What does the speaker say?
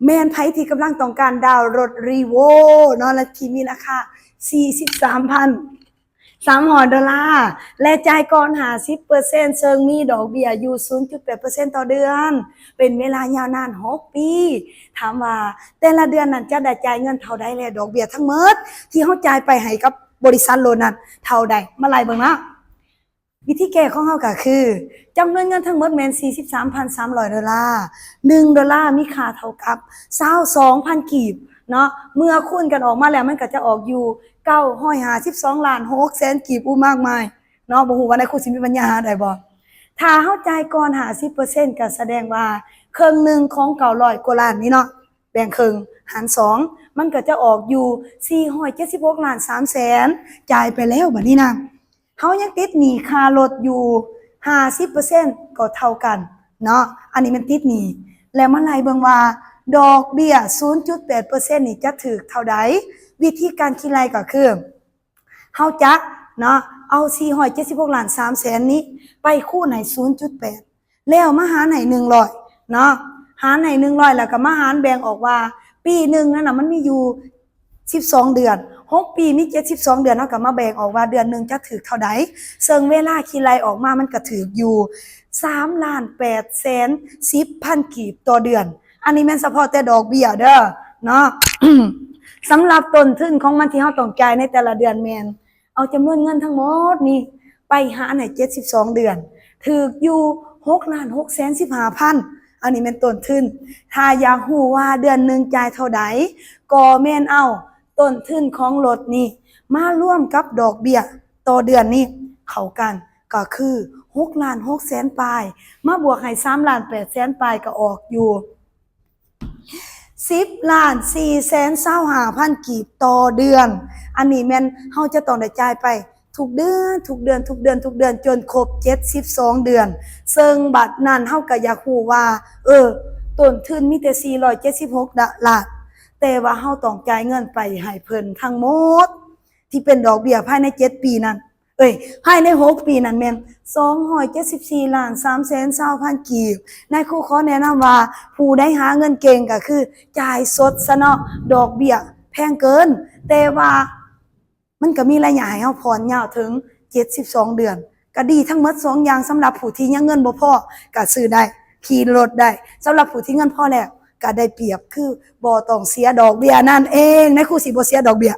ແມ່ນໃຜທີ່ກຳລັງຕ້ອງການດາວລົດ Revo ເນາະ ແລະ ທີ່ມີລາຄາສີ່ສິບສາມພັນສາມຮ້ອຍໂດລາ ແລະ ຈ່າຍກ່ອນຫ້າສິບເປີເຊັນ ເຊິ່ງມີດອກເບ້ຍຢູ່ສູນຈຸດແປດເປີເຊັນຕໍ່ເດືອນ ເປັນເວລາຍາວນານຫົກປີ. ຖາມວ່າແຕ່ລະເດືອນນັ້ນຈະໄດ້ຈ່າຍເງິນເທົ່າໃດ ແລະ ດອກເບ້ຍທັງໝົດທີ່ເຮົາຈ່າຍໄປໃຫ້ກັບບໍລິສັດໂລນນັ້ນເທົ່າໃດ? ມາໄລ່ເບິ່ງເນາະ. ວິທີແກ້ຂອງເຮົາກໍຄື ຈຳນວນເງິນທັງໝົດແມ່ນສີ່ສິບສາມພັນສາມຮ້ອຍໂດລາ. ໜຶ່ງໂດລາມີຄ່າເທົ່າກັບຊາວສອງພັນກີບເນາະ. ເມື່ອຄູນກັນອອກມາແລ້ວ ມັນກໍຈະອອກຢູ່ເກົ້າຮ້ອຍຫ້າສິບສອງລ້ານຫົກແສນກີບ. ອູ້ ມາກມາຍເນາະ, ບໍ່ຮູ້ວ່ານາຍຄູຊິມີປັນຍາຫາໄດ້ບໍ່. ຖ້າເຮົາຈ່າຍກ່ອນຫ້າສິບເປີເຊັນ ກໍສະແດງວ່າເຄິ່ງໜຶ່ງຂອງເກົ້າຮ້ອຍກວ່າລ້ານນີ້ເນາະ ແບ່ງເຄິ່ງຫານສອງ ມັນກໍຈະອອກຢູ່ສີ່ຮ້ອຍເຈັດສິບຫົກລ້ານສາມແສນ ຈ່າຍໄປແລ້ວ. ບັດນີ້ນະ ເຮົາຍັງຕິດໜີ້ຄ່າລົດຢູ່ຫ້າສິບເປີເຊັນ ກໍເທົ່າກັນເນາະ. ອັນນີ້ແມ່ນຕິດໜີ້ ແລ້ວມາໄລ່ເບິ່ງວ່າດອກເບ້ຍສູນຈຸດແປດເປີເຊັນນີ້ຈະຖືກເທົ່າໃດ. ວິທີການຄິດໄລ່ກໍຄື ເຮົາຈະເນາະ ເອົາສີ່ຮ້ອຍເຈັດສິບຫົກລ້ານສາມແສນນີ້ໄປຄູນໃຫ້ສູນຈຸດແປດ ແລ້ວມາຫານໃຫ້ໜຶ່ງຮ້ອຍເນາະ, ຫານໃຫ້ໜຶ່ງຮ້ອຍ ແລ້ວກໍມາຫານແບ່ງອອກວ່າ ປີໜຶ່ງນັ້ນນະ ມັນມີຢູ່ສິບສອງເດືອນ, ຫົກປີມີເຈັດສິບສອງເດືອນ, ເຮົາກໍມາແບ່ງອອກວ່າເດືອນໜຶ່ງຈະຖືກເທົ່າໃດ. ເຊິ່ງເວລາຄິດໄລ່ອອກມາ ມັນກໍຖືກຢູ່ສາມລ້ານແປດແສນສິບພັນກີບຕໍ່ເດືອນ. ອັນນີ້ແມ່ນສະເພາະແຕ່ດອກເບ້ຍເດີເນາະ. ສຳລັບຕົ້ນທຶນຂອງມັນທີ່ເຮົາຕ້ອງຈ່າຍໃນແຕ່ລະເດືອນ ແມ່ນເອົາຈຳນວນເງິນທັງໝົດນີ້ໄປຫານໃຫ້ເຈັດສິບສອງເດືອນ ຖືກຢູ່ຫົກລ້ານຫົກແສນສິບຫ້າພັນ. ອັນນີ້ແມ່ນຕົ້ນທຶນ. ຖ້າຢາກຮູ້ວ່າເດືອນໜຶ່ງຈ່າຍເທົ່າໃດ ກໍແມ່ນເອົາຕົ້ນທຶນຂອງລົດນີ້ມາລວມກັບດອກເບ້ຍຕໍ່ເດືອນນີ້ເຂົ້າກັນ ກໍຄືຫົກລ້ານຫົກແສນປາຍ ມາບວກໃຫ້ສາມລ້ານແປດແສນປາຍ ກໍອອກຢູ່ ສິບລ້ານສີ່ແສນຊາວຫ້າພັນກີບຕໍ່ເດືອນ. ອັນນີ້ແມ່ນເຮົາຈະຕ້ອງໄດ້ຈ່າຍໄປທຸກເດືອນ ທຸກເດືອນ ທຸກເດືອນ ທຸກເດືອນ ຈົນຄົບເຈັດສິບສອງເດືອນ. ເຊິ່ງບັດນັ້ນເຮົາກໍຢາກຮູ້ວ່າ ເອີ ຕົ້ນທຶນມີແຕ່ສີ່ຮ້ອຍເຈັດສິບຫົກລ້ານ ແຕ່ວ່າເຮົາຕ້ອງຈ່າຍເງິນໄປໃຫ້ເພິ່ນທັງໝົດ ທີ່ເປັນດອກເບ້ຍພາຍໃນເຈັດປີນັ້ນ ເອີຍ ພາຍໃນຫົກປີນັ້ນແມ່ນສອງຮ້ອຍເຈັດສິບສີ່ລ້ານສາມແສນຊາວພັນກີບ. ນາຍຄູຂໍແນະນຳວ່າ ຜູ້ໃດຫາເງິນເກັ່ງກໍຄືຈ່າຍສົດຊະເນາະ, ດອກເບ້ຍແພງເກີນ ແຕ່ວ່າມັນກໍມີໄລຍະໃຫ້ເຮົາຜ່ອນຍາວເຖິງເຈັດສິບສອງເດືອນ ກໍດີທັງໝົດສອງຢ່າງ. ສຳລັບຜູ້ທີ່ຍັງເງິນບໍ່ພໍກໍຊື້ໄດ້ ຂີ່ລົດໄດ້, ສຳລັບຜູ້ທີ່ເງິນພໍແລ້ວກໍໄດ້ປຽບ ຄືບໍ່ຕ້ອງເສຍດອກເບ້ຍນັ້ນເອງ. ນາຍຄູຊິບໍ່ເສຍດອກເບ້ຍ